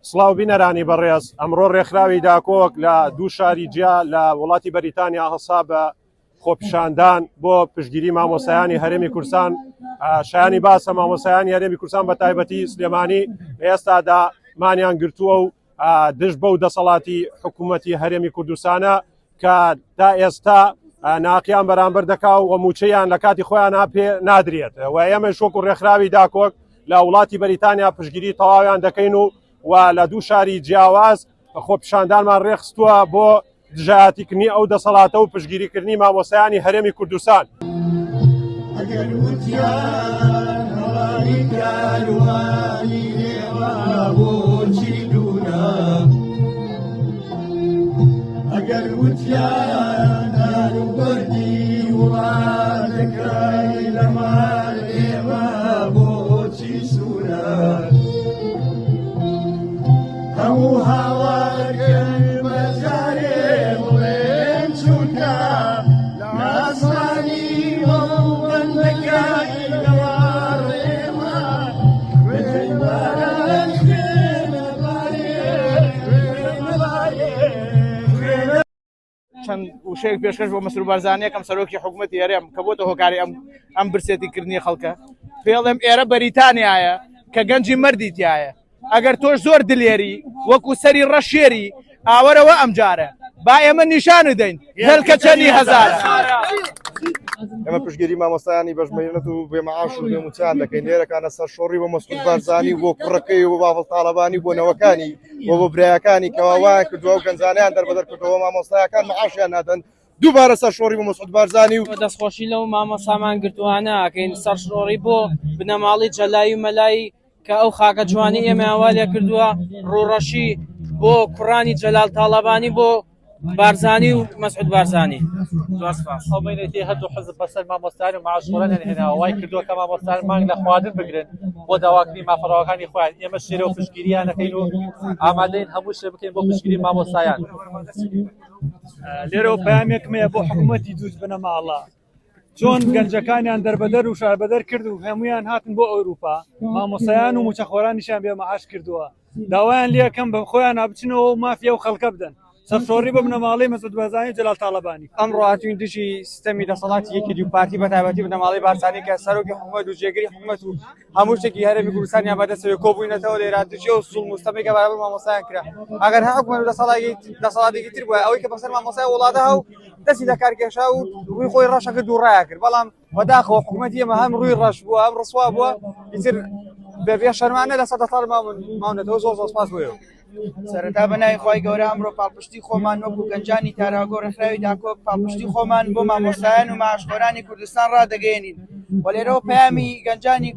سڵاو بینەرانی بەڕێز، ئەمڕۆ ڕێکخراوی داکۆک لە دوو شاری جیا لە وڵاتی بەریتانیا هەڵسا بە خۆپیشاندان بۆ پشتگیری مامۆستایانی هەرێمی کوردستان. شایانی باسە مامۆستایانی هەرێمی کوردستان بە تایبەتی سلێمانی لە ئێستادا مانیان گرتووە و دژ بەو دەسەڵاتی حکوومەتی هەرێمی کوردستانە کە تا ئێستا ناقیان بەرامبەر دەکا و موچەیان لە کاتی خۆیان پێ نادرێت و ئێمە شۆک و ڕێکخراوی داکۆک لە وڵاتی بەریتانیا پشگیری تەواویان دەکەین و و لە دوو شاری جیاواز خۆپیشاندانمان ڕێخستووە بۆ دژایەتیکردنی ئەو دەسەڵاتە و پشگیریکردنی مامۆستایانی هەرێمی کوردستان. ئەگەر وتیان هەواری کاروانی ئێوە بۆچی دوورە ئەگەر وتیان دار و بەردی وڵاتەکەی لەمار ئێوە بۆچی سوورە هەموو هاوارکەن بەجارێ بڵێن چونکە لە ئاسمانی مەڵبەندەکانی دەواڕێمە خوێن باران خوێنە بارێ خوێنە بارێ خوێنە چەند وشەیەک پێشکەش بۆ مەسرور بارزانی یەکەم سەرۆکی حکوومەتی هەرێم کە بۆتە هۆکاری ئەم ئەم برسێتی کردنی خەڵکە پێڵێم ئێرە بەریتانیایە کە گەنجی مەردی تایە ئەگەر تۆش زۆر دلێری وەکو سەری ڕەشێری ئاوەرەوە ئەمجارە با ئێمە نیشانت دەین هێلکە چەنی هەزارە. ئێمە پشتگیری مامۆستایانی بەشمەینەت و بێمەعاش و بێموچان دەکەین لێرەکانە سەر شۆڕی بۆ مەسعود بارزانی و بۆ کوڕەکەی و بۆ بافڵ تاڵەبانی و بۆ نەوەکانی و بۆ برایەکانی کەوا وایان کردووە و گەنجانیان دەربەدەر کردەوە مامۆستایەکان مەعاشیان نادەن دووبارە سەر شۆڕی بۆ مەسعود بارزانی و دەستخۆشی لەو مامۆستامان گرتووانە ئەکەین سەرشۆڕی بۆ بنەماڵەی جەلایی و مەلایی کە ئەو خاکە جوانی ئێمەیان وا لێ کردووە ڕووڕەشی بۆ کوڕانی جەلال تاڵەبانی بۆ بارزانی و مەسعود بارزانی زۆر سپاس. ئەو مەینەتی هەردوو حزب بەسەر مامۆستایان و معاشخۆرانیان هێناوە وای کردووە کە مامۆستایان مانگ لە خواردن بگرن بۆ داواکردنی مافە ڕەواکانی خۆیان ئێمە شێرە و پشتگیریان دەکەین و ئامادەین هەموو شتێک بکەین بۆ پشتگیری مامۆستایان. لێرەوە پەیامێکم هەیە بۆ حکوومەتی دووز بنەماڵە چۆن گەنجەکانیان دەربەدەر و شاربەدەر کرد و هەمویان هاتن بۆ ئەوروپا مامۆسایان و موچەخۆرانیشیان بێ مەعاش کردووە داوایان لەکەم بە خۆیان بچنەوە و مافیا و خەڵکە بدەن سەرشۆڕی بە بنەماڵەی مەسعود بارزانی و جەلال تاڵەبانی. ئەمڕۆ هاتوین دژی ستەمی دەسەڵاتی یەکێتی و پارتی بە تایبەتی بنەماڵەی بارزانی کە سەرۆکی حکومەت و جێگری حکومەت و هەموو شتێکی هەرێمی کوردستانیان بەدەستەوە کۆبووینەتەوە لێرە دژی ئەو زوڵم و ستەمێک کە بەرامبەر مامۆستایان کرا ئەگەر هەر حکومەت و دەسەڵاتێکی دەسەڵاتێکی تر بووە ئەوەی کە بەسەر مامۆستای وڵاتە هەو دەستی لە کار کێشا و ڕووی خۆی ڕەشە کرد و ڕایە کرد بەڵام بەداخەوە حکومەتی ئێمە هەم ڕووی ڕەش بووە هەم ڕسوا بووە ئیتر بێ شەرمانە لەسەر دەسەڵات ماونەتەوە زۆر زۆر سپاس بۆ ئێوە. سەرەتا بە ناوی خوای گەورە ئەمڕۆ پاڵپشتی خۆمان وەکو گەنجانی تاراگۆ ڕێکخراوی داکۆک پاڵپشتی خۆمان بۆ مامۆستایان و معاشخۆرانی کوردستان ڕادەگەیەنین و لێرەوە پەیامی گەنجانی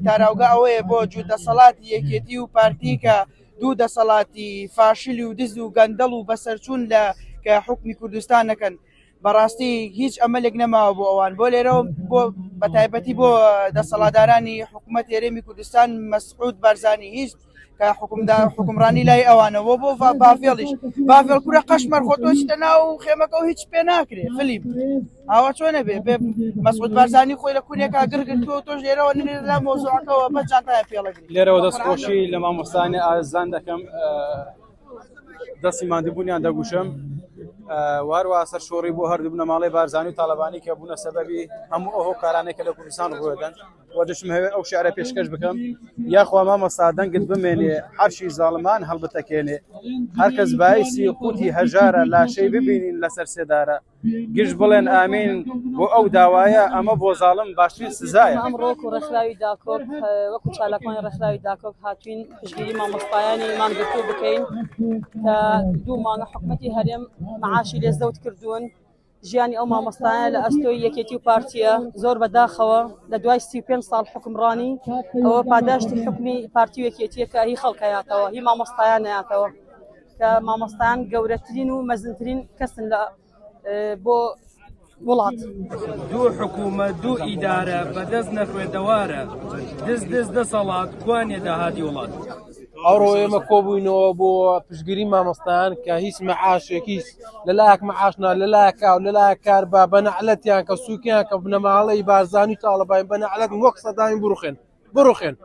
تاراوگە ئەوەیە بۆ جووت دەسەڵاتی یەکێتی و پارتی کە دوو دەسەڵاتی فاشل و دز و گەندەڵ و بەسەرچوون لە کە حکومی کوردستان نەکەن بەڕاستی هیچ ئەمەلێک نەماوە بۆ ئەوان بۆ لێرەوە بۆ بەتایبەتی بۆ دەسەڵاتدارانی حکوومەت هەرێمی کوردستان مەسعود بارزانی هیچ کە حکومدا حکومڕانی لای ئەوانەوە بۆ بافێڵیش بافێڵ کورە قەشمەر خۆ تۆ چیتە ناو خێمەکە و هیچ پێ ناکرێ فلیم ئاوا چۆنە بێ بێ مەسعود بارزانی خۆی لە کونێکا گرگرتووە تۆش لێرەوە نێ لە مۆزوعەکەوە بە جانتای پێڵەگری لێرەوە دەستخۆشی لە مامۆستانی ئازان دەکەم دەستی ماندووبوونیان دەگوشم واروا سەر شۆڕی بۆ هەردوو بنەماڵەی بارزانی و تاالبانی کە بوونە سەبەبی هەموو ئەو هۆکارانەی کە لە کوردستان ڕوودەن و دەشم هەوێ ئەو شعرە پێشکەش بکەم یاخوا مامۆستا دەنگت بمێنێ عەرشی زاڵمان هەڵبتەکێنێ هەرکەس بایسی قوتی هەژارە لاشەی ببینین لەسەر سێدارە گشت بڵێن ئامین بۆ ئەو داوایە ئەمە بۆ زاڵم باشترین سزایە. ئەمڕۆ وەکو ڕێکخراوی داکۆک وەکو چالاکوانی ڕێکخراوی داکۆک هاتوین پشتگیری مامۆستایانی مانگرتوو بکەین کە دوو مانگە حکومەتی هەرێم معاشی لێ زەوت کردوون ژیانی ئەو مامۆستایە لە ئەستۆی یەکێتی و پارتیە زۆر بەداخەوە لە دوای 35 ساڵ حکمڕانی ئەوە پاداشتی حکمی پارتی و یەکێتیە کە هی خەڵکەیاتەوە هی مامۆستایان ناتەوە کە مامۆستایان گەورەترین و مەزنترین کەسن لە بۆ وڵات. دوو حکوومەت دوو ئیدارە بەدەست نەخوێندەوارە دز دز دەسەڵات کوانێ داهاتی وڵات. ئەوڕۆ ئێمە کۆبووینەوە بۆ پشتگیری مامۆستایان کە هیچ مەعاشێک هیچ لەلایەک مەعاشنا لەلایەک ئاو لەلایەک کاربا بە نەعلەتیان کە سووکیان کە بنەماڵەی بارزانی و تاڵەبانی بە نەعلەت وەک سەدامی بڕوخێن بڕوخێن.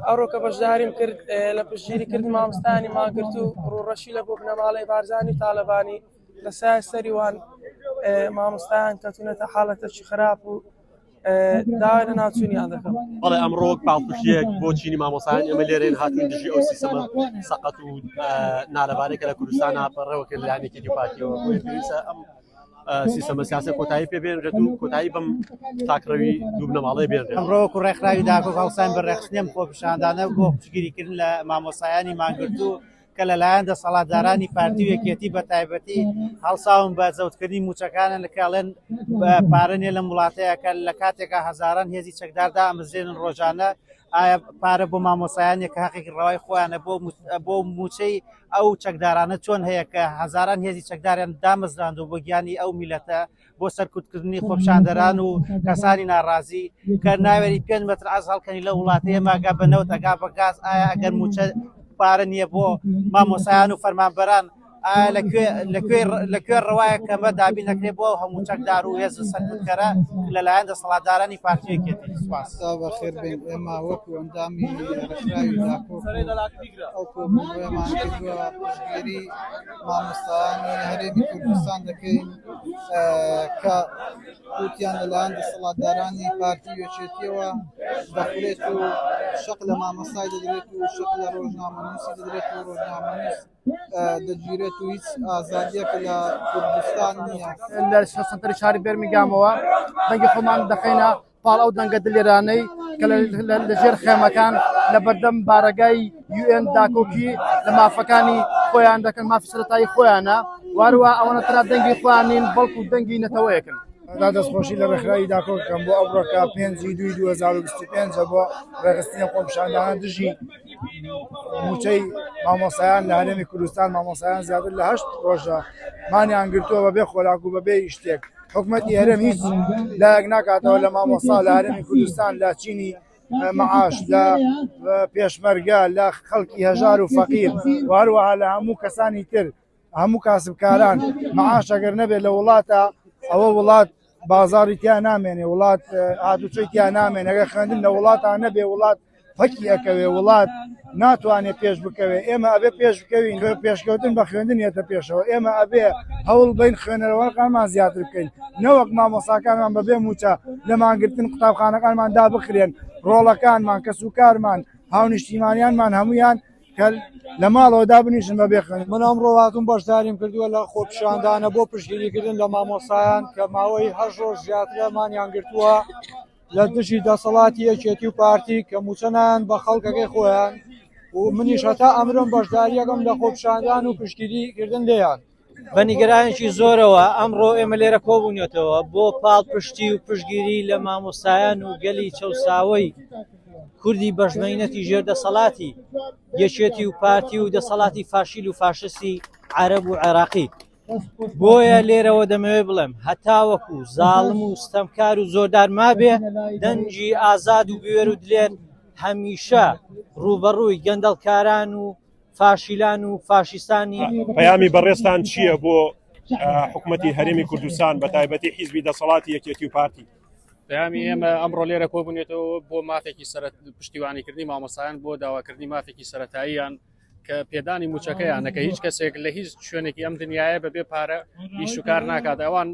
ئەوڕۆکە بەشداریم کرد لە پشتگیری کردن مامۆستایانی مانگرتوو ڕووڕەشی لە بۆ بنەماڵەی بارزانی و تاالبانی لە سای سەریوان مامۆستایان کەوتونەتە حاڵەتێکی خراپ و داوای لە ناوچوونیان دەکەم. بەڵێ ئەمڕۆ وەک پاڵپشتییەک بۆ چینی مامۆستایان ئێمە لێرەین هاتوین دژی ئەو سیستەمە سەقەت و نالەبارەی کە لە کوردستانە بەڕێوە کرد لەلایەن یەکێتی و پارتیەوە بۆیە پێویستە ئەم سیستەمە سیاسە کۆتایی پێ بێنرێت و کۆتایی بەم تاکڕەوی دوو بنەماڵەیە بێنرێت. ئەمڕۆ وەکو ڕێکخراوی داکۆک هەڵساین بە ڕێکخستنی ئەم خۆپیشاندانە بۆ پشتگیریکردن لە مامۆستایانی مانگرتوو کە لەلایەن دەسەڵاتدارانی پارتی و یەکێتی بە تایبەتی هەڵساون بە زەوتکردنی موچەکانن کە ئەڵێن پارە نیە لەم وڵاتەیە کە لە کاتێکا هەزاران هێزی چەکدار دامەزرێنن ڕۆژانە ئایا پارە بۆ مامۆسایانێک کە هەقێکی ڕەوای خۆیانە بۆ بۆ موچەی ئەو چەکدارانە چۆن هەیە کە هەزاران هێزی چەکداریان دامەزراندو بۆ گیانی ئەو میلەتە بۆ سەرکوتکردنی خۆپیشاندەران و کەسانی ناڕازی کە ناوێری 5 متر عەرز هەڵکەنی لە وڵاتە ئێمە گا بە نەوت ئەگا بە گاز ئایا ئەگەر موچە پارە نییە بۆ مامۆسایان و فەرمانبەران ئایا لە کوێ لە کوێ لە کوێ ڕەوایە کەمە دابین نەکرێت بۆ هەموو چەکدار و هێز سەرکوتکەرە لەلایەن دەسەڵاتدارانی پارتی و یەکێتی سوپاس. ستا بەخێر بێن ئێمە وەکو ئەندامی ڕێکخراوی داکۆک ئەو کۆبوونەوەیەمان کردووە پشتگیری مامۆستایانی هەرێمی کوردستان دەکەین کە قوتیان لەلایەن دەسەڵاتدارانی پارتی و یەکێتیەوە دەخورێت و شەق لە مامۆستای دەدرێت و شەق لە ڕۆژنامەنووسی دەدرێت و ڕۆژنامەنووس دەگیرێت و هیچ ئازادیەک لە کوردستان نییە. لە سەنتەری شاری بێرمینگامەوە دەنگی خۆمان دەخەینە پاڵ ئەو دەنگە دلێرانەی کە لە ژێر خێمەکان لە بەردەم بارەگای یوئێن داکۆکی لە مافەکانی خۆیان دەکەن مافی سەرەتایی خۆیانە واروە ئەوەنە تەنها دەنگی خۆیان نین بەڵکو دەنگی نەتەوەیەکن. دا دەستخۆشی لە ڕێکخراوی داکۆک کەم بۆ ئەمڕۆکە پێنجی دووی 2025 بۆ ڕێکخستنی خۆپیشاندانە دژی موچەی مامۆسایان لە هەرێمی کوردستان مامۆسایان زیاتر لە هەشت ڕۆژە مانیان گرتووە بەبێ خۆراک و بەبێ شتێک حکومەتی هەرێم هیچ لایەک ناکاتەوە لە مامۆستا لە هەرێمی کوردستان لە چینی معاش لە پێشمەرگە لە خەڵکی هەژار و فەقیر و هەروەها لە هەموو کەسانی تر هەموو کاسبکاران معاش ئەگەر نەبێت لە وڵاتە ئەوە وڵات بازاری تیا نامێنێ وڵات هاتوچۆی تیا نامێن ئەگەر خوێندن لە وڵاتان نەبێ وڵات پەکی ئەکەوێ وڵات ناتوانێت پێش بکەوێ ئێمە ئەبێ پێش بکەوین پێشکەوتن بە خوێندن یەتە پێشەوە ئێمە ئەبێ هەوڵ بین خوێنەرەوەکانمان زیاتر بکەین نەوەک مامۆساکانمان بەبێ موچە لە مانگرتن قوتابخانەکانمان دابخرێن ڕۆڵەکانمان کەسوکارمان هاونیشتیمانیانمان هەمویان کە لە ماڵەوە دابنیشن بە بێخوێن من ئەمڕۆ هاتووم بەشداریم کردووە لە خۆپیشاندانە بۆ پشتگیریکردن لە مامۆستایان کە ماوەی هەشت ڕۆژ زیاترە مانیان گرتووە لە دژی دەسەڵاتی یەکێتی و پارتی کە مووچە نایەن بە خەڵکەکەی خۆیان و منیش هەتا ئەمرم بەشداریەکەم لە خۆپیشاندان و پشتگیری کردن لێیان. بە نیگەرانێکی زۆرەوە ئەمڕۆ ئێمە لێرە کۆبوونەتەوە بۆ پاڵپشتی و پشتگیری لە مامۆستایان و گەلی چەوساوەی کوردی بەشمەینەتی ژێر دەسەڵاتی یەکێتی و پارتی و دەسەڵاتی فاشیل و فاشستی عەرەب و عێراقی. بۆیە لێرەوە دەمەوێت بڵێم هەتاوەکو زاڵم و ستەمکار و زۆردار مابێ دەنگی ئازاد و بوێر و دلێر هەمیشە ڕووبەڕووی گەندەڵکاران و فاشیلان و فاشیستانی پەیامی بەڕێزتان چییە بۆ حکوومەتی هەرێمی کوردستان بە تایبەتی حیزبی دەسەڵاتی یەکێتی و پارتی؟ پەیامی ئێمە ئەمڕۆ لێرە کۆبوونێتەوە بۆ مافێکی سەرەت پشتیوانیکردنی مامۆستایان بۆ داواکردنی مافێکی سەتاییان کە پێدانی موچەکەیانە کە هیچ کەسێک لە هیچ شوێنێکی ئەم دنیاە بەبێ پارە ئیش و کار ناکات ئەوان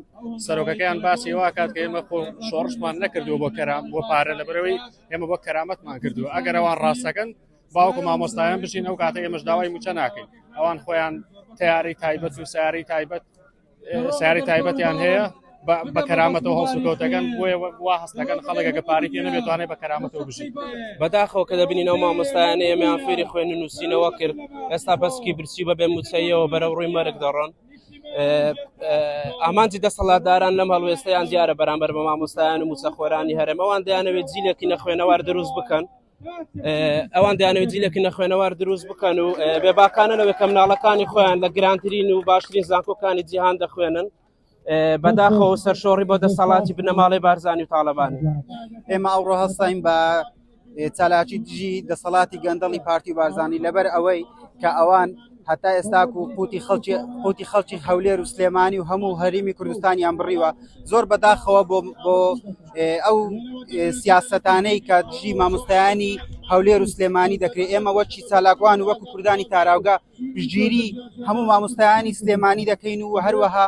سەرۆکەکەیان باسی واکات کە ئێمە خۆ شۆڕشمان نەکردووە بۆ کەرام بۆ پارە لەبەرەوەی ئێمە بۆ کەرامەتمان کردووە ئەگەر ئەوان ڕاستەکەن باوکو مامۆستایان بژین ئەو کاتە ئێمەش داوای موچە ناکەین ئەوان خۆیان تیاری تایبەت و سیاری تایبەت سیاری تایبەتیان هەیە بە کەرامەتەوە هەڵسوکەوتەکەن بۆیە وا هەستەکەن خەڵکەکە پارەی پێ نەبێت توانێت بە کەرامەتەوە بژی. بەداخەوە کە دەبینین ئەو مامۆستایانە ئێمەیان فێری خوێن و نووسینەوە کرد ئێستا بەسکی برسی بە بێ مووچەیەوە بەرەو ڕووی مەرگ دەڕۆن ئامانجی دەسەڵاتداران لەم هەڵوێستەیان دیارە بەرامبەر بە مامۆستایان و مووچەخۆرانی هەرێم ئەوان دەیانەوێت جیلێکی نەخوێنەوار دروست بکەن ئەوان دەیانەوێت جیلێکی نەخوێنەوار دروست بکەن و بێباکانە لەوێ کە مناڵەکانی خۆیان لە گرانترین و باشترین زانکۆکانی جیهان دەخوێنن بەداخەوە سەرشۆڕی بۆ دەسەڵاتی بنەماڵەی بارزانی و تاڵەبانی. ئێمە ئەوڕۆ هەستاین بە چالاکی دژی دەسەڵاتی گەندەڵی پارتی و بارزانی لەبەر ئەوەی کە ئەوان هەتا ئێستاک و قوتی خەڵکی قوتی خەڵکی هەولێر و سلێمانی و هەموو هەرێمی کوردستانیان بڕیوە زۆر بەداخەوە بۆ بۆ ئەو سیاسەتانەی کە دژی مامۆستایانی هەولێر و سلێمانی دەکرێت ئێمە وەکی چالاکوان و وەکو کوردانی تاراوگە پشتگیری هەموو مامۆستایانی سلێمانی دەکەین و هەروەها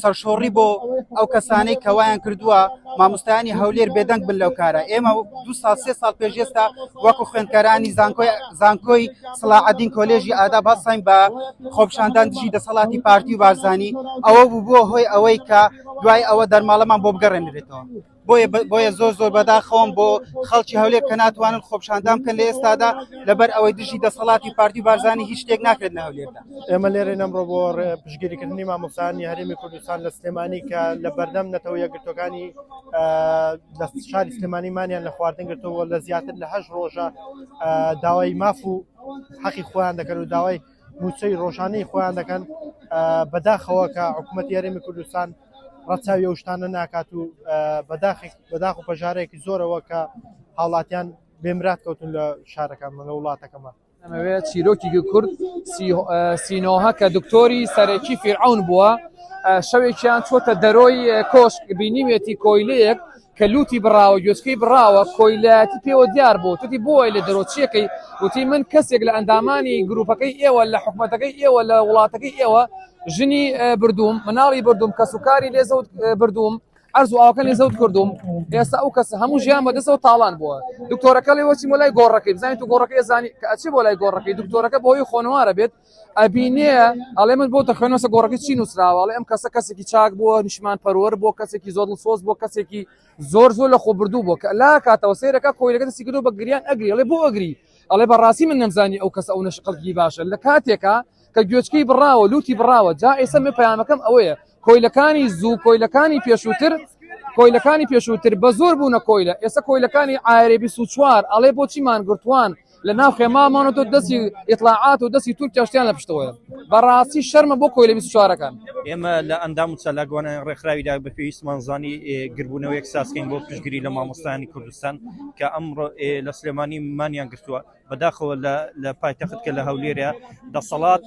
سەرشۆڕی بۆ ئەو کەسانەی کەوایان کردووە مامۆستایانی هەولێر بێدەنگ بن لەو کارە ئێمە دو ساڵ سێ ساڵ پێشێستا وەکو خوێندکارانی زانکۆی زانکۆی سڵاعەدین کۆلێژی ئاداب هەستاین بە خۆپشاندان دژی دەسەڵاتی پارتی و بارزانی ئەوە بوو بووە هۆی ئەوەی کە دوای ئەوە دەرماڵەمان بۆ بگەڕێنرێتەوە بۆیە بۆیە زۆر زۆر بەداخەوەم بۆ خەڵکی هەولێر کە ناتوانن خۆپشاندان بکەن لە ئێستادا لەبەر ئەوەی دژی دەسەڵاتی پارتی و بارزانی هیچ شتێک ناکرێت لە هەولێردا. ئێمە لێرەین ئەمڕۆ بۆ پشتگیریکردنی مامۆستایانی هەرێمی کوردستان لە سلێمانی کە لە بەردەم نەتەوە یەکگرتووەکانی لە شاری سلێمانی مانیان لە خواردن گرتەوە لە زیاتر لە هەشت ڕۆژە داوای ماف و حەقی خۆیان دەکەن و داوای مووچەی ڕۆژانەی خۆیان دەکەن بەداخەوە کە حکوومەتی هەرێمی کوردستان ڕەچاوی ئەو شتانە ناکات و بەداخێک بەداخ و پەژارێکی زۆرەوە کە هاوڵاتیان بێمرات کەوتون لە شارەکانمان لە وڵاتەکەمان. ئەمەوێت چیرۆکی کورد سینۆهە کە دکتۆری سەرەکی فیرعەون بووە شەوێکیان چۆتە دەرۆی کۆشک بینیوێتی کۆیلەیەک کە لوتی بڕاوە گوێچکەی بڕاوە کۆیلایەتی پێوە دیار بوو توتی بۆی لە دەرۆ چیەکەی وتی من کەسێک لە ئەندامانی گروپەکەی ئێوە لە حکومەتەکەی ئێوە لە وڵاتەکەی ئێوە ژنی بردووم مناڵی بردووم کەسوکاری لێ زەوت بردووم ئەرز و ئاوەکە لێ زەوت کردوم ئێستا ئەو کەسە هەموو ژیان بەدەستەوە تاڵان بووە دکتۆرەکە لێ وەچی بۆ لای گۆڕەکەی بزانیت و گۆڕەکەی زانی کە ئەچێ بۆ لای گۆڕەکەی دکتۆرەکە بۆی خۆنوارە بێت ئەبینێ ئەڵێ من بۆ دەخوێنەوە سەر گۆڕەکەی چی نووسراوە ئەڵێ ئەم کەسە کەسێکی چاک بووە نیشتمان پەروەر بووە کەسێکی زۆر دڵسۆز بووە کەسێکی زۆر زۆر لە خۆ بردوو بووە کە لا کاتەوە سەیرەکە کۆیلەکە دەستی کردووە بە گریان ئەگری ئەڵێ بۆ ئەگری ئەڵێ بەڕاستی من نەمزانی ئەو کەسە ئەو نەش خەڵکی باشە لە کاتێکا کە گوێچکەی بڕاوە لوتی بڕاوە جا ئێستا من پەیامەکەم ئەوەیە کۆیلەکانی زوو کۆیلەکانی پێشووتر کۆیلەکانی پێشووتر بە زۆر بوونە کۆیلە ئێستا کۆیلەکانی ئایرێ 24 ئەڵێ بۆچی مانگرتووان لە ناو خێمامانە تۆ دەستی ئیتلاعات و دەستی تورکیا شتیان لە پشتەوەیە بەڕاستی شەرمە بۆ کۆیلە 24ەکان. ئێمە لە ئەندام و چالاکوانانی ڕێکخراویدا بە پێویستمان زانی گربوونەوەیەک سازکەین بۆ پشتگیری لە مامۆستایانی کوردستان کە ئەمڕۆ لە سلێمانی مانیان گرتووە بەداخەوە لە لە پایتەخت کە لە هەولێرە دەسەڵات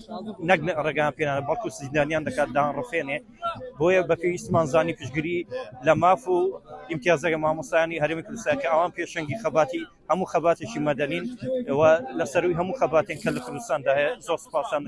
نەک ڕێگان پێنانە بەڵکو زیندانیان دەکات دان ڕفێنێ بۆیە بە پێویستمان زانی پشتگیری لە ماف و ئیمتیازەکە مامۆستایانی هەرێمی کوردستان کە ئەوان پێشەنگی خەباتی هەموو خەباتێکی مەدەنین و لە سەروی هەموو خەباتێن کە لە کوردستاندا هەیە زۆر سپاسان.